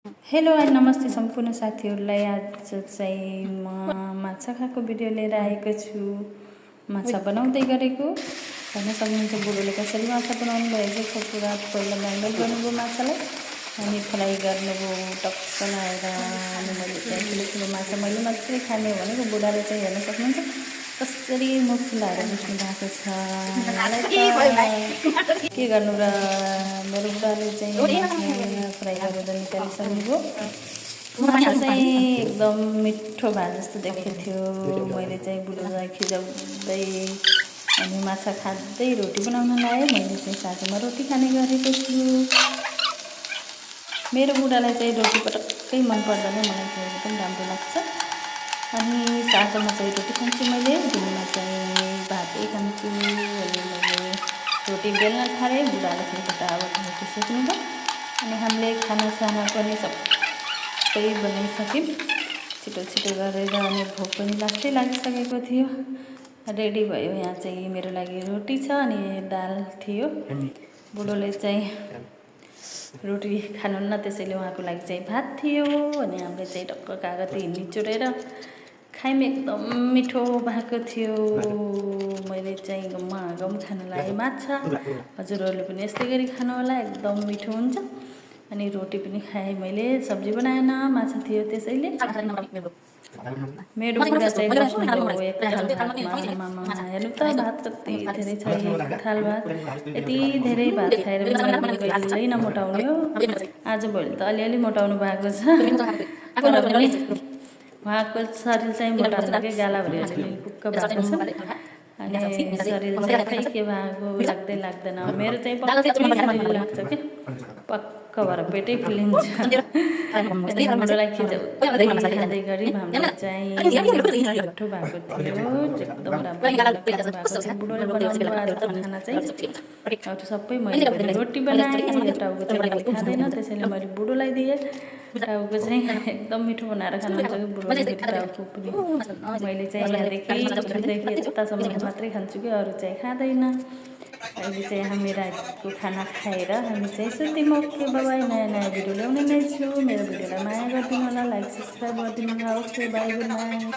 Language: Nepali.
हेलो एन्ड नमस्ते सम्पूर्ण साथीहरूलाई। आज चाहिँ म माछा खाएको भिडियो लिएर आएको छु। माछा बनाउँदै गरेको भन्न सक्नुहुन्छ। बुढोले कसरी माछा बनाउनु भएको छ पुरा पहिला म्यारिनेट गर्नुभयो माछालाई अनि फ्राई गर्नुभयो टक्क लगाएर। अनि मैले चाहिँ ठुलो माछा मैले मात्रै खाने भनेको बुढाले चाहिँ हेर्न सक्नुहुन्छ कसरी मुख फुलाएर बस्नु भएको छ। के गर्नु र मेरो बुढाले चाहिँ फ्राई गरेर निकालिसक्नुभयो। माछा चाहिँ एकदम मिठो भए जस्तो देखेको थियो। मैले चाहिँ बुढोलाई खिजाउँदै अनि माछा खाँदै रोटी बनाउन लाएँ। मैले चाहिँ साँझमा रोटी खाने गरेको छु। मेरो बुढालाई चाहिँ रोटी पटक्कै मन पर्दैन, मलाई चाहिँ एकदम राम्रो लाग्छ। अनि साँझमा चाहिँ रोटी खान्छु मैले, दिनमा चाहिँ भातै खान्छु। अनि मैले रोटी बेल्न थालेँ, बुढाले पनि फटाफट रोटी सेक्नुभयो। अनि हामीले खानासाना पनि सबै बनाइसक्यौँ छिटो छिटो गरेर। अनि भोक पनि लास्टै लागिसकेको थियो। रेडी भयो। यहाँ चाहिँ मेरो लागि रोटी छ अनि दाल थियो। बुढोले चाहिँ रोटी खानुहुन्न, त्यसैले उहाँको लागि चाहिँ भात थियो। अनि हामीले चाहिँ टक्क कागती निचोरेर खाइम। एकदम मिठो भएको थियो। मैले चाहिँ गम्मा गम खान लागेँ माछा। हजुरहरूले पनि यस्तै गरी खानु होला, एकदम मिठो हुन्छ। अनि रोटी पनि खाएँ मैले, सब्जी बनाएन, माछा थियो त्यसैले। मेरो बुढा चाहिँ बस्नुभयो एकथाल भातमा। हेर्नु त भात कति धेरै छ, एक थाल भात। यति धेरै भात खाएर पनि कहिल्यै नमोटाउने हो। आजभोलि त अलिअलि मोटाउनु भएको छ। उहाँको शरीर चाहिँ मोटाउनु लाग्यो, गालाभरि अलिअलि पुक्क भएको छ। अनि शरीर चाहिँ खै के भएको लाग्दैन। मेरो चाहिँ पक्कै शरीर लाग्छ कि पक्क भएर पेटै फुलिन्छ। बुढोलाई खिजाउँदै खाँदै गरी हामीले चाहिँ मिठो भएको थियो, एकदम राम्रो भएको थियो। बुढोले बनाउनु भएको खाना चाहिँ अरू सबै मैले रोटी बनाएँ। टाउको चाहिँ खाँदैन, त्यसैले मैले बुढोलाई दिएँ। टाउको चाहिँ एकदम मिठो बनाएर खानुहुन्छ कि बुढोले टाउको पनि। मैले चाहिँ यहाँदेखि यतासम्म मात्रै खान्छु कि अरू चाहिँ खाँदैन। अहिले चाहिँ हामी रातको खाना खाएर हामी चाहिँ सुत्यौँ। Okay by. नयाँ नयाँ भिडियो ल्याउने नै छु। मेरो भिडियोलाई माया गरिदिनु होला, लाइक सब्सक्राइब गरिदिनु होला। Okay by, good night.